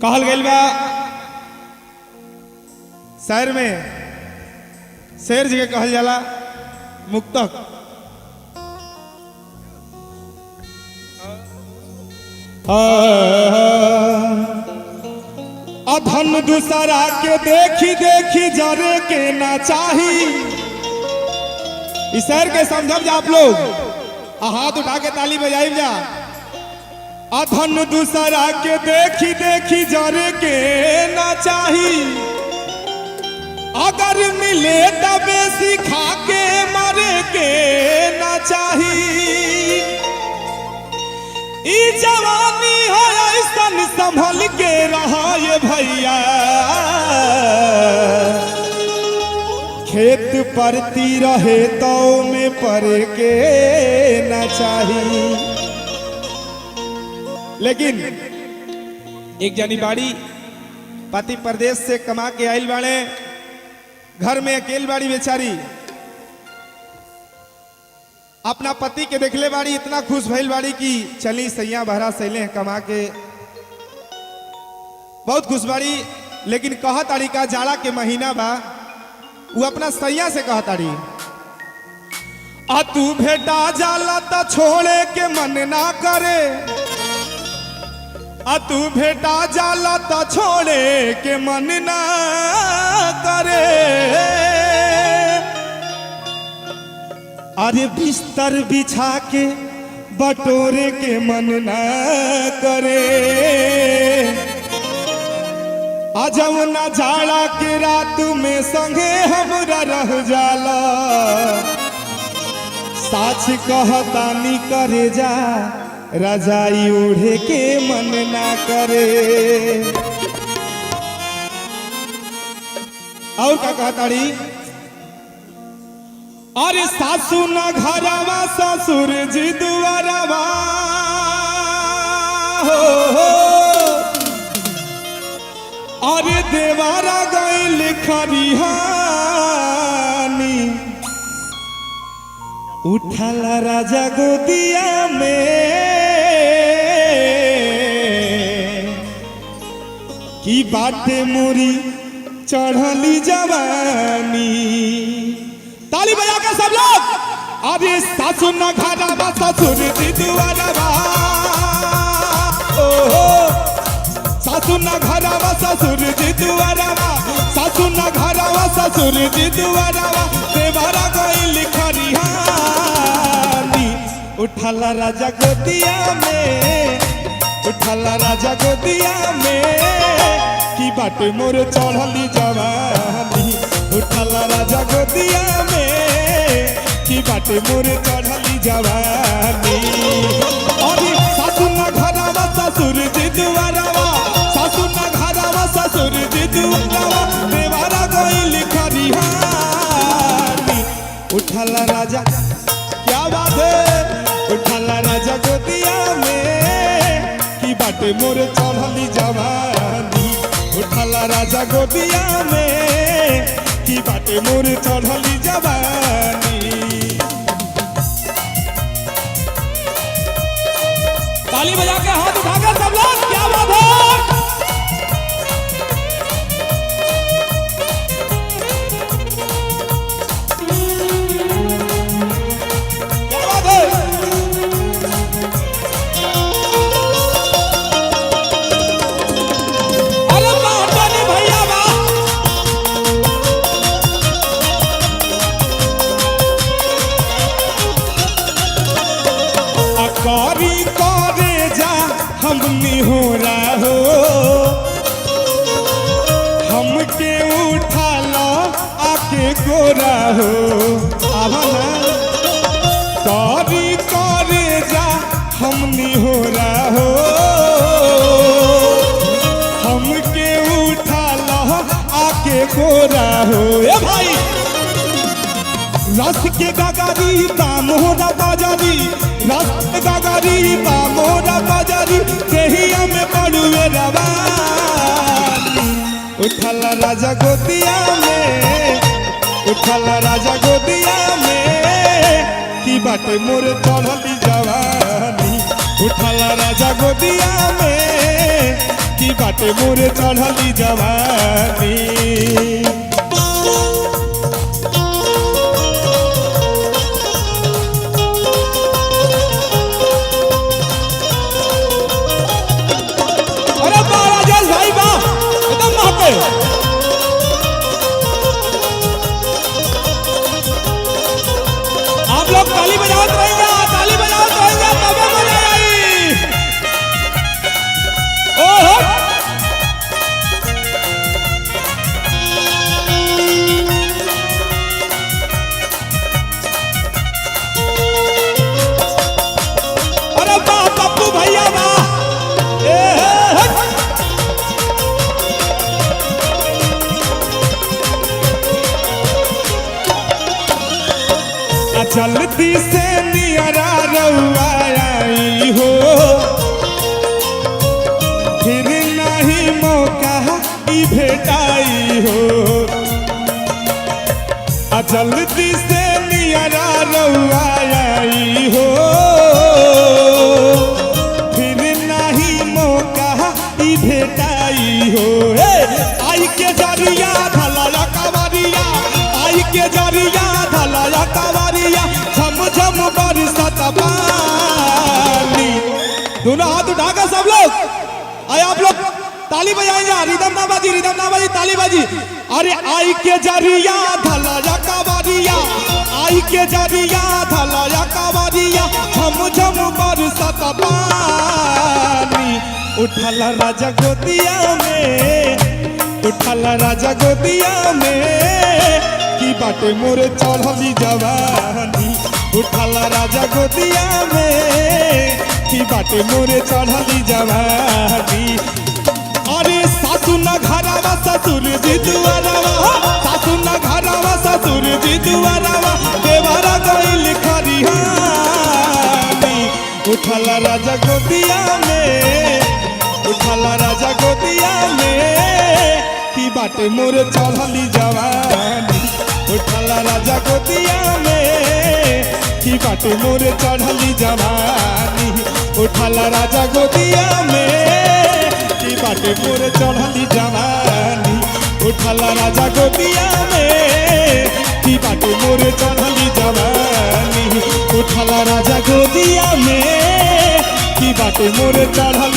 कहल गइल बा शहर में शेर जी के कहल जाला मुक्तक। अधन दूसरा के देखी देखी जरे के ना चाही। इस शेर के समझब जा आप लोग, आ हाथ उठा के ताली बजाइब जा। अधन दूसरा के देखी देखी जरे के ना चाही, अगर मिले तबे सिखा के मरे के ना चाही। ई जवानी है ऐसन संभल के रहा ये भैया, खेत परती रहे तो में परे के ना चाही। लेकिन एक जनी बाड़ी पति प्रदेश से कमा के आइल बाड़े, घर में अकेल बाड़ी बेचारी, अपना पति के देखले बाड़ी इतना खुश भइल बाड़ी कि चली सैया भरा सैले हैं कमा के, बहुत खुश बाड़ी। लेकिन कह ताड़ी का जाड़ा के महीना बा, वो अपना सैया से कह ताड़ी, आ तू भेटा जाला त छोड़े के मन ना करे, आ तू भेटा जाला त छोड़े के मन ना करे। अरे बिस्तर बिछा के बटोरे के मन ना करे, अजब ना जाड़ा के रात में संगे हमरा रह जाला, साच कहतानी करे जा रजाई उड़े के मन ना करे। और का कहताड़ी, अरे सासू ना घरवा ससुर जी दुआरवा हो, अरे देवारा गइल खरिहानी, उठला राजा गोदिया में की बाटे मोरी चढ़ली जवानी। ताली बजा के सब लोग। अरे सासु न घरवा ससुर जी दुआरवा, ओहो सासु न घरवा ससुर जी दुआरवा, सासु न घरवा ससुर जी दुआरवा, देवरा गइल खरिहानी, उठला राजा गोदिया में, उठला राजा गोदिया में की बाटे मोर चढ़ली जवानी, उठला राजा गोदिया में की बाटे मोर चढ़ली जवानी। अरे सासु न घरवा ससुर जी दुआरवा, सासु न घरवा ससुर जी दुआरवा, देवरा गइल खरिहानी, उठला राजा, क्या बात है, उठला राजा गोदिया में की बाटे मोर चढ़ली जवानी, उठला राजा गोदिया में की बाटे मोर चढ़ली जवानी। ताली बजा के हाथ उठाकर सब लोग, क्या बात है। क्या बात है। अरे बाटनी भैया बा, करी करे जा हम निहोरा हो, हमके उठा लो आके गोरा हो, आवा ना। करी करे जा हम निहोरा हो, हमके उठा लो आके गोरा हो। ए भाई रस के गागारी बा मोरा बाजारी, रस के गागारी बा मोरा बाजारी, देहिया में पड़ुए रवानी, उठला राजा गोदिया में, उठला राजा गोदिया में की बाटे मोर चढ़ली जवानी। उठाला राजा गोदिया में, की बाटे मोर चढ़ली जवानी। अरे वाह राजेश भाई वाह, एकदम महके। आप लोग ताली बजावत रहिएगा, ताली बजावत रहिएगा, तबे मजा आई। ओहो अरे वाह पप्पू भैया वाह, ए हे हे। जल्दी से नियरा रउआ आई हो, फिर नहीं मौका ई भेटाई हो। जल्दी से नियरा रउआ आई हो, फिर नहीं मौका ई भेटाई हो। हे आई के जरिया धला कवरिया, आई के जरिया धला कवरिया, झम झम बरसत पानी। दोनों हाथ उठा कर सब लोग आए, आप लोग ताली बजाएंगे, रिदम ना बाजी, रिदम ना बाजी, ताली बाजी। अरे आई के जरिया धला कवरिया, आई के जरिया धला कवरिया, झम झम बरसत पानी। उठला राजा गोदिया में, उठला राजा गोदिया में, की बाटे मोर चढ़ली जवानी। उठला राजा गोदिया में, की बाटे मोर चढ़ली जवानी। अरे सासू न घरवा ससुर जी दुआरवा, सासू न घरवा ससुर जी दुआरवा, देवरा गइल खरिहानी। उठला राजा गोदिया में, उठला राजा गोदिया में, की बाटे मोर चढ़ली जवानी। उठला राजा गोदिया में, की बाटे मोर चढ़ली जवानी। उठला राजा गोदिया में, की बाटे मोर चढ़ली जवानी। उठला राजा गोदिया में, की बाटे मोर चढ़ली जवानी। उठला राजा गोदिया में, की बाटे मोर चढ़ली